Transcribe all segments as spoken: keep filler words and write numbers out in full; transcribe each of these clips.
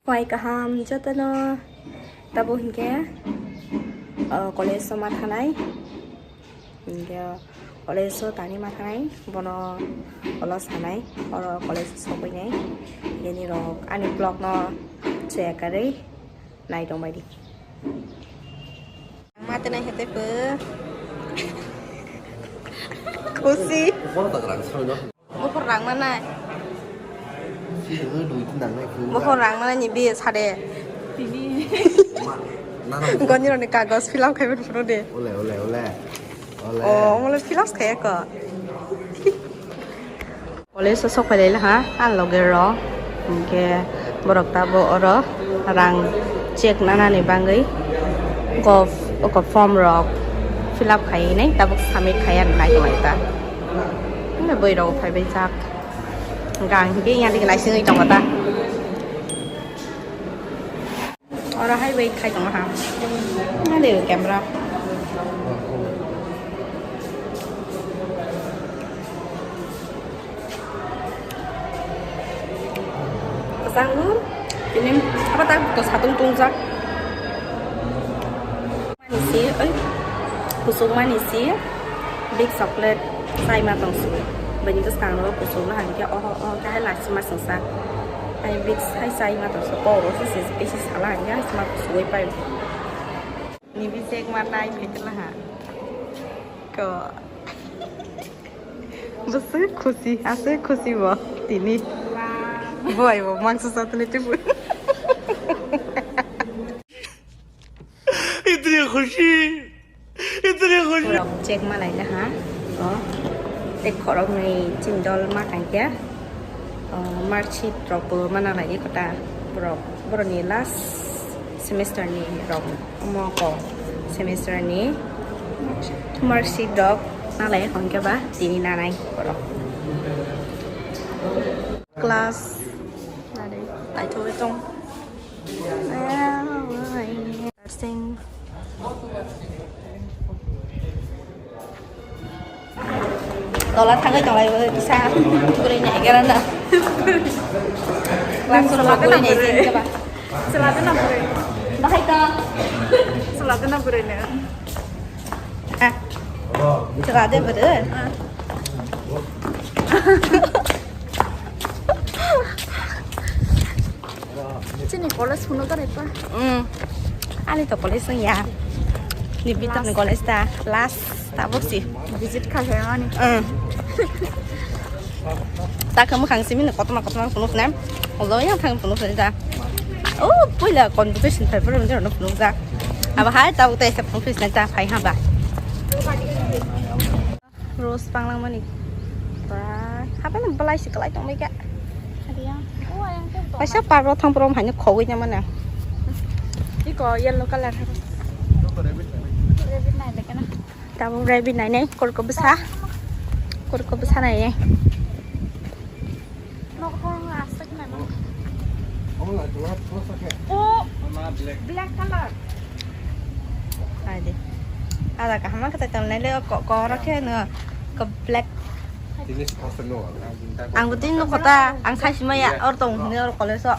Phai kaham jotono, tabo hinkhe, o, college o ma thanai. Hinkhe college o tani ma thanai, bono olo sanai, oro college o sogwi nai. Bini rok ani vlog no chaya karwi nai tongbai di. Mate nai hete pho. Khusi. Bokhor rang manai. Bokhor rang manai ni biye sade. Goni roni kagos fill up khaiben photo de. Ole, ole, ole. Ole. Oh, mole fill up khaiya ko. College o sok phai lai ha, ang loge rok. Hinkhe borok tabo oro rang check nanani bagwi gov oko form rok fill up khaiwi nai tabuk submit khaiya nai tonglaita. Hwnwi bwrwi rok phaibai jak. Gang hinkhe yang digi naisingwi tongo ta. Oro hai bai khai tongo ha. Nade camera. Kasango, ini apa tak to satung tungjak. Mani si, oi, kusuk mani si. Big chocolate chai ma tong su. Bini bwskang ro kusuk na hangke oho oho khe hai lachima sungsa. Hai big hai chai ma tong su. Poro se se bisi sala hangke hai sima kusuk oi pai. Ni bi check ma nai phetla ha. Ko. Bwswk khusi, aswk khusi bo tini. Bo ai bo mangsa satni tibu. Itni khusi. Borok check ma laina ha. O, tei khoroknwi chini dol ma tangkhe. O, marksheet rokbo mana laini kota. Borok, borokni last semester ni rok. Omo ko semester ni marksheet rok na lai hwnkhe ba tini nanai borok. Class nari taithogwi tong. Nursing. Tola thangwi tonglai bo kisa. Bwrwi ni higara na. Class room rok bwrwi ni higara ba. Chwla de na bwrwi. Bahai ta. Chwla de na bwrwi ni. Ah. Chwla de bwrwi. Ah. Chini college phunuk gari pa. Hmm. Ani to college wng ya. Ni bitok ni college ta last tabuk si. Visit kha khe mani. Hmm. Ta khamu khang simi no kotoma kotoma phunuk nam. Ojo yang thang phunuk da. Oh, puila convocation thar phuru nang phunuk da. Aba hai tabuk ta esa phunuk da phai ha ba. Rose panglangmani. Ba, habai belai se kwlai tongbai kha. Kaisa park o thang prom haino khogwi na mano. Iko yellow color. Rabbit nai lekena. Tabuk rabbit nai nai, korko bwsa. Korko bwsa nai nai. Oh, black color. Hai de. Ada kaham kata tong nai le ko ko ora ke no ko black. Ang betul no kota, ang sai sima ya or tong ni or college so.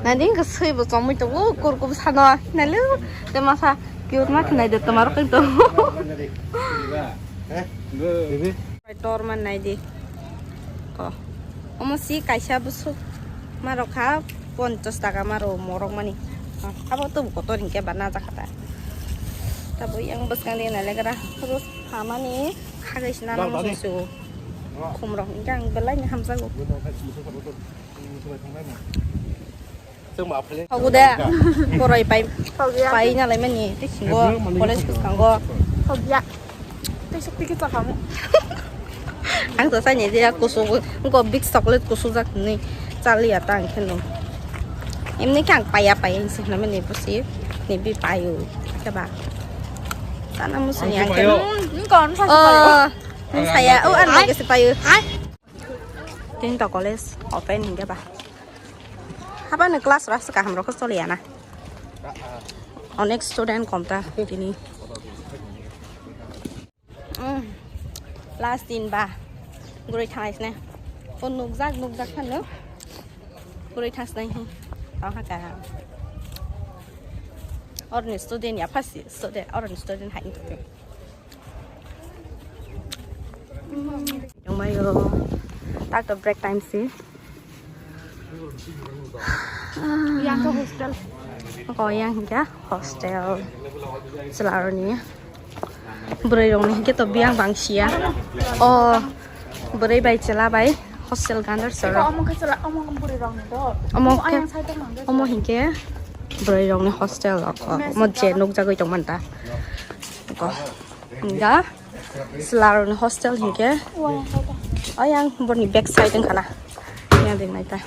Nanding ke sui bo chomui to, oh, kur kur sano, nalu, te masa, cute ma khnai de, tomar koi to. Tor man nai di. Ko. Omo si kaisa busuk ma rok kha ponchas taka ma ro morok mani. Abo to kotor hinkhe ba na jakha ta. Tabo yang bwskang de na legra. Rus phamani khagai sina na mo su. Khum rok hinkhe ang belai ni hamjago. Thogo de, borai pai, pai na lai mani, tei singo, college bwskango. Thogya. Tei suk tiki chakamo. Ang to sai ni dia kusuk, engko big chocolate kusuk jak ni chali ya ta ang kheno. Emni khe ang paya paya hinsi hwnna mani busi, ni bi payo, khe ba. Sana musu ni ang kheno. Engko ang sa. Oh, saya, oh, ang lagi se payo. Tini to college open hinkhe ba. Hapang ni class rok kaham rok choli ya na. Onek student kom ta tini. Mm. Last din ba. Gurui thangai sne. O nukjak, nukjak phano. Purui thang snai hi. Tong ha ka. Orni student ya phasi student, orni student hai. Yongmayo. Tak to break time si. Yang ke hostel. Ko yang hingke hostel. Selaroni. Bwrwi rokni hingke to biyang bangsiya. O bwrwi bai chwla bai hostel gandar soro. Omo khe chwla, omo bwrwi rokni do. Omo khe, ayang side o hwnde omo hingke bwrwi rokni hostel rok. Omo je nukjagwi tongmani ta. Ko. Hingga chwla rokni hostel hingke. Ayang borni back side wngkha na. Yang ding nai ta.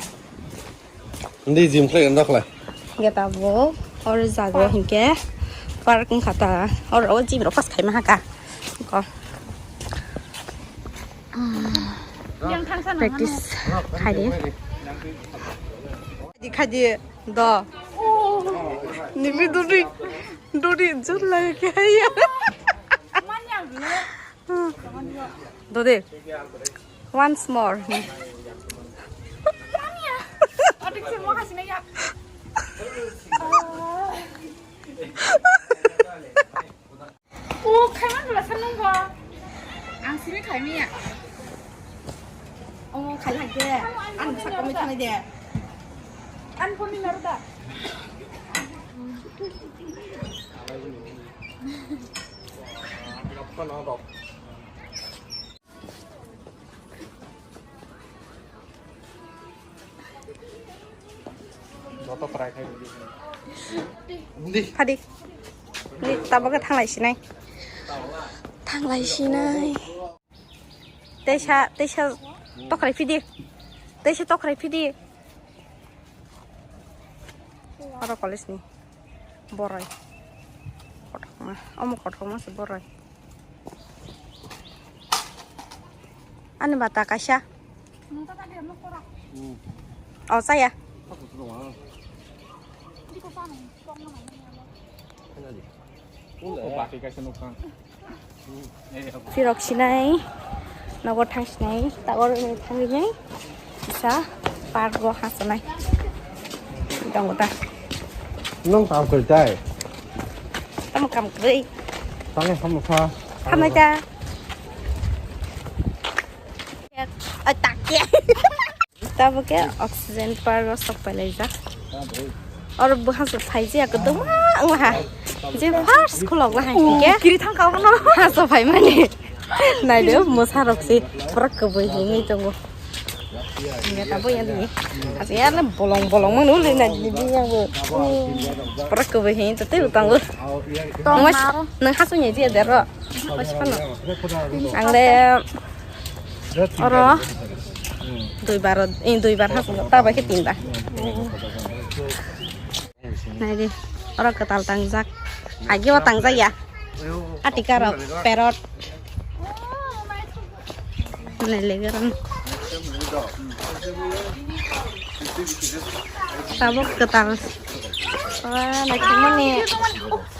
Hindi gym khlai anda khlai. Geta bo or jago hinkhe park wngkha ta or o gym rok pas khaima haka. Ko. Practice khaidi. Khaidi khaidi do. Nibi duri duri jut lagi kaya. Dode. Once more. O, khaiman bela sanung bo. Ang sini khaimiya. O, khai hake. Ang sa kami thanai de. Ang poni naruda. Joto try khai di. Phadi. Ni tabuk khe thanglai sinai. Thanglai sinai. Teisa, teisa tokrai phidi. Teisa tokrai phidi. Oro college ni boroi. Kothokma, omo kothokma se boroi. Ani bata kaisa. O chaya. Firok sinai, nogo thang sinai, tagor ni thang rinai, kisa park o hasanai. Dong ta. Nung tam koi tai. Tam kam koi. Tang ham kha. Hamai ta. Ai tak ya. Tabuk khe oxygen park o sok pai laijak. Oro bwkha se phai jaya kwdwma wngha. Je first khulok la hai khe. Kiri thang ka bono. Ha so phai mani. Nai de mwsa rok se pura kwbwi hingwi tongo. Nge ta bo yang di. Ase ya le bolong bolong mano le nai di yang bo. Pura kwbwi hingwi to te tongo. Nang hasu nge je dero. Ang le oro dui bar, eh, dui bar hasungo, ta bai khe tin bar. Nai di, oro kwtal tangjak. Agi o tangjak ya. Atika rok, parrot. Nai le garan. Tabuk kwtal. Wah, naithokmani.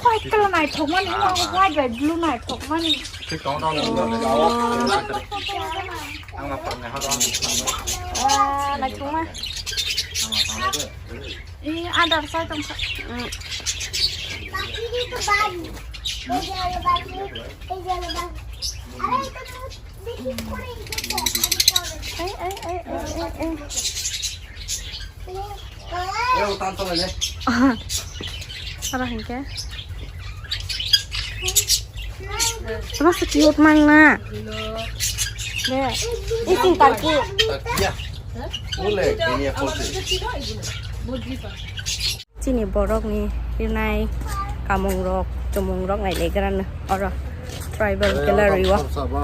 White colour naithokmani, white bai blue naithokmani. Ah, naithokma. Eh, adar sai tongsa. Mm. Ai, ai, ai, ai, ai, ai. Oro hinkhe. Sama se cute mang na. Be. Isin tarki. Tarkiya. Mule, ini ya, polsi. Chini borok ni rinai kamung rok, chumung rok nai legra no oro tribal gallery o. Bwsa ba.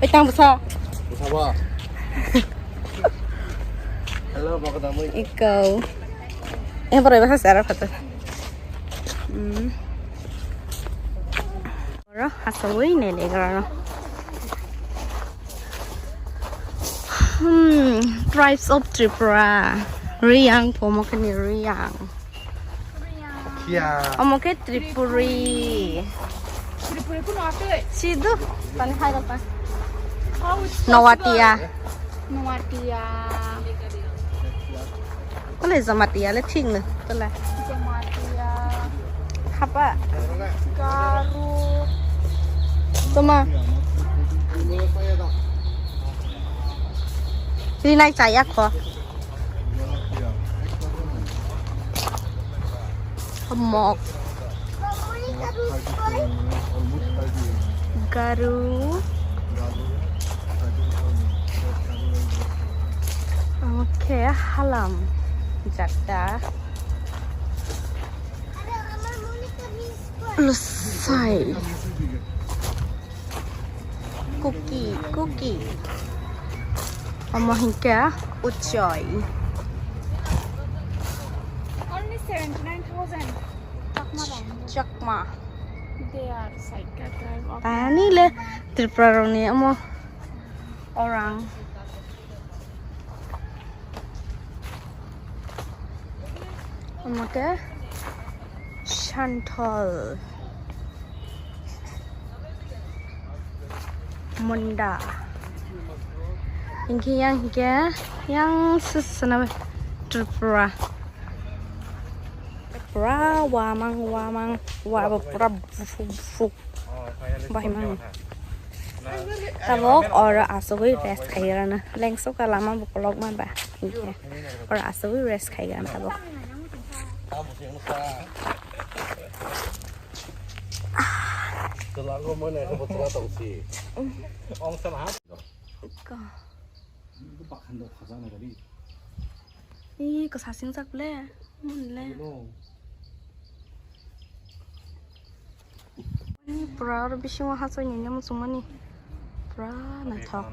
Ai tang bwsa. Bwsa ba. Hello, baka damui. Iko. Eh, borok bwsa sara photo. Hmm. Oro hasawi nai legra no. Hmm, tribes of Tripura. Riyang, pomo kani Riyang. Kia. Omo khe Tripuri. Tripuri kuno atwi. Sidu, tani hai rata. How is Noatia. Possible? Noatia. Tole Jamatia le thik no tole. Jamatia. Hapa. Garo. Toma. Rinai chaya kho. Mok. Garu. Omo khe halam jata. Lusai. Kuki, kuki. Omo hinkhe uchoi. Only seventy-nine thousand. Chakma rang. Chakma. They are side cut drive. Ani le Tripura rokni omo orang. Omo khe Santhal Munda. Hinkhe yang hinkhe yang sisana Tripura. Pura wamang wamang wa bo pura bufuk bufuk. Bahimang. Tabok oro asugwi rest khairana. Lengso ka lama bokolok ma ba. Oro asugwi rest khairana tabok. Ih, kwsa singjak le, mun le. Ani pura oro bisingo hachoi ni muchungmani. Pura naithok.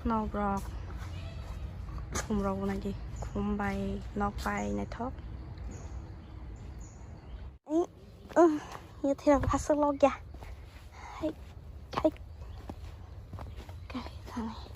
Nok rok. Khum rok bo naidi. Khum bai, nok bai naithok. Ih, uh, ya thira hachal log ya. Hai, hai. Kai, thani.